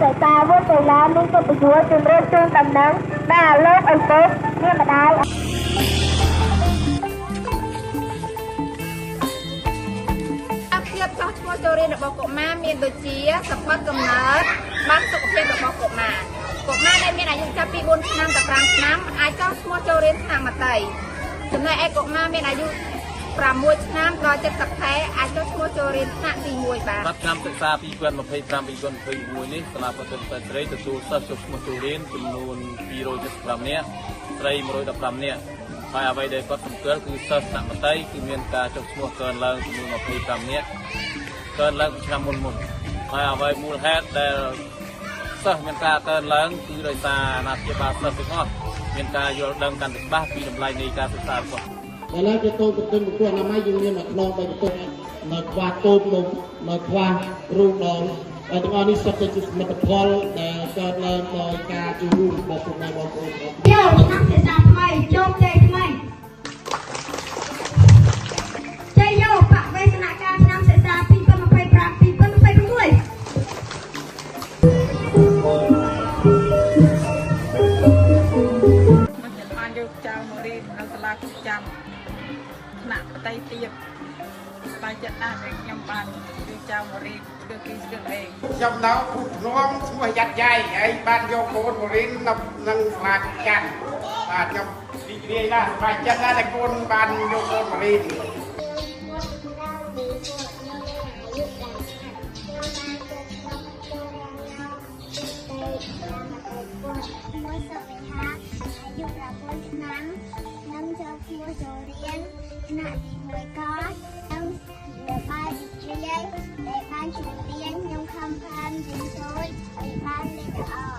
សីតាវុទ្ធកីឡាមានកិត្តិយសជម្រាបជូនដំណឹងដល់លោកឪពុកអ្នកម្ដាយ ភាពចោះឈ្មោះចូលរៀនរបស់កុមារមានដូចជាសម្បត្តិកំណើតបានសុខភាពរបស់កុមារកុមារដែលមានអាយុចាប់ពី4ឆ្នាំដល់5ឆ្នាំអាចចោះឈ្មោះចូលរៀនថ្នាក់មត្តេយ្យចំណែកឯកុមារមានអាយុ6ឆ្នាំដល់70ខែអាចចុះឈ្មោះចូលរៀនថ្នាក់ទី1បាន សម្រាប់ឆ្នាំសិក្សា2025 2026នេះសាលាបឋមសិស្សស្រីទទួលសិស្សចុះឈ្មោះចូលរៀនចំនួន275នាក់ស្រី115នាក់ហើយអ្វីដែលគាត់សម្គាល់គឺសិស្សថ្នាក់មត្តេយ្យគឺមានការចុះឈ្មោះកើនឡើងចំនួន25នាក់កើនឡើងពីឆ្នាំមុនមុនហើយអ្វីមូលហេតុដែលសិស្សមានការកើនឡើងគឺដោយសារអាណាព្យាបាលសិស្សទាំងអស់មានការយល់ដឹងកាន់តែច្បាស់ពីតម្លៃនៃការសិក្សារបស់ ឥឡូវទៅតូនបន្ទិញបង្គោះអនាម័យយើងមានមួយខ្នង3បន្ទប់នៅខ្វះតូបនំនៅខ្វះរូងដងហើយទាំងអស់នេះសុទ្ធតែជាសមិទ្ធផលដែលកើតឡើងដោយការចូលរួមរបស់ពុកម៉ែបងប្អូន ចូលឆ្នាំសិក្សាថ្មីជោគជ័យថ្មីជ័យយោបវេសនការឆ្នាំសិក្សា2025 2026 ខ្ញុំបានយកចៅមករៀននៅសាលាគុកចាំថ្នាក់បតីទៀតសប្បាយចិត្តណាស់ដែលខ្ញុំបានយកចៅមករៀនស្គាល់គេស្គាល់ឯង ខ្ញុំនៅភូមិភ្នំឈ្មោះយ៉ាត់យ៉ៃហើយបានយកកូនមករៀននៅនឹងសាលាគុកច័ន្ទបាទខ្ញុំរីករាយណាស់សប្បាយចិត្តណាស់ដែលកូនបានយកកូនមករៀន មួយសុវិហាអាយុ14ឆ្នាំនឹងចូលឈ្មោះចូលរៀនថ្នាក់ទី1កនឹងបាយរីករាយដែលបានជម្រាបខ្ញុំខំប្រឹងរៀនសូត្រឲ្យបានលេខល្អ។